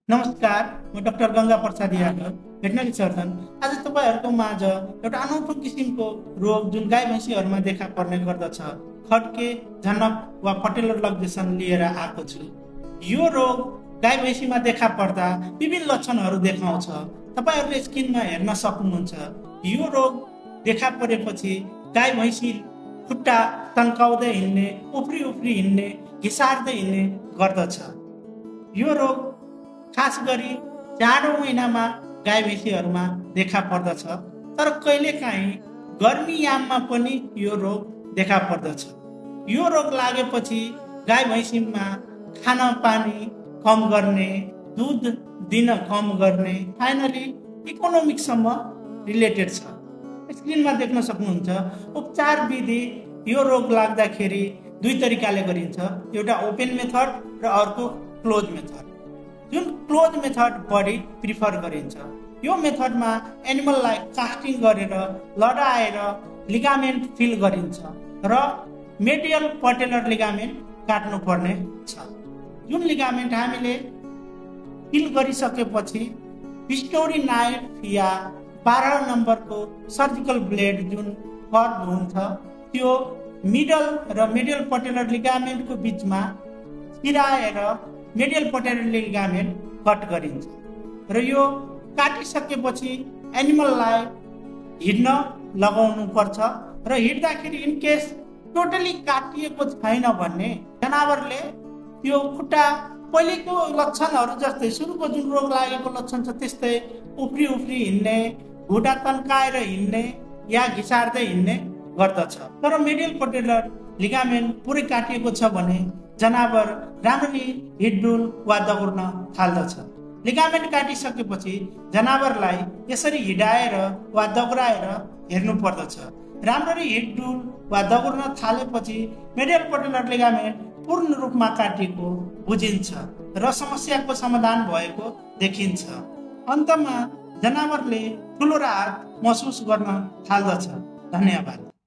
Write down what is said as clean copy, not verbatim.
नमस्कार, म doctor Ganga Prasad Yadav, veterinary surgeon. आज तपाईँहरूको माझ एउटा अनौठो किसिमको रोग जुन गाई भैँसीहरूमा देखा पर्ने गर्दछ, खड्के, झनक वा पटेलर लक्जेसन लिएर आएको छु। यो रोग गाई भैँसीमा देखा पर्दा विभिन्न लक्षणहरू देखाउँछ। तपाईँहरूले स्क्रिनमा हेर्न सक्नुहुन्छ। यो रोग देखा परेपछि गाई भैँसी खुट्टा तन्काउँदै हिँड्ने, उफ्री उफ्री हिँड्ने, घिसार्दै हिँड्ने गर्दछ। यो रोग खास गरी जाडो महिनामा गाई भैँसीहरूमा देखा पर्दछ, तर कहिलेकाहीँ गर्मी याममा पनि यो रोग देखा पर्दछ। यो रोग लागेपछि गाई भैँसीमा खाना पानी कम गर्ने, दुध दिन कम गर्ने, फाइनली इकोनोमिकसम्म रिलेटेड छ। स्क्रिनमा देख्न सक्नुहुन्छ। उपचार विधि यो रोग लाग्दाखेरि दुई तरिकाले गरिन्छ, एउटा ओपन मेथड र अर्को क्लोज मेथड। जुन क्लोज मेथड बढी प्रिफर गरिन्छ। यो मेथडमा एनिमललाई कास्टिङ गरेर लडाएर लिगामेन्ट फिल गरिन्छ र मेडियल पटेलर लिगामेन्ट काट्नु पर्ने छ। जुन लिगामेन्ट हामीले फिल गरिसकेपछि पिस्टोरी नाइफ या 12 नम्बरको सर्जिकल ब्लेड जुन कर्भ हुन्छ, त्यो मिडल र मेडियल पटेलर लिगामेन्टको बिचमा छिराएर मेडियल पटेलर लिगामेन्ट कट गरिन्छ र यो काटिसकेपछि एनिमललाई हिँड्न लगाउनु पर्छ र हिँड्दाखेरि इनकेस टोटली काटिएको छैन भने जनावरले त्यो खुट्टा पहिलेको लक्षणहरू जस्तै सुरुको जुन रोग लागेको लक्षण छ त्यस्तै उफ्री उफ्री हिँड्ने, घुँडा तन्काएर हिँड्ने या घिसार्दै हिँड्ने गर्दछ। तर मेडियल पटेलर लिगामेन्ट पुरै काटिएको छ भने जनावर राम्ररी हिँडडुल वा दगुर्न थाल्दछ। लिगामेन्ट काटिसकेपछि जनावरलाई यसरी हिँडाएर वा दगुराएर हेर्नु पर्दछ। राम्ररी हिँडडुल वा दगुर्न थालेपछि मेडियल पटेलर लिगामेन्ट पूर्ण रूपमा काटिएको बुझिन्छ र समस्याको समाधान भएको देखिन्छ। अन्तमा जनावरले ठुलो राहत महसुस गर्न थाल्दछ। धन्यवाद।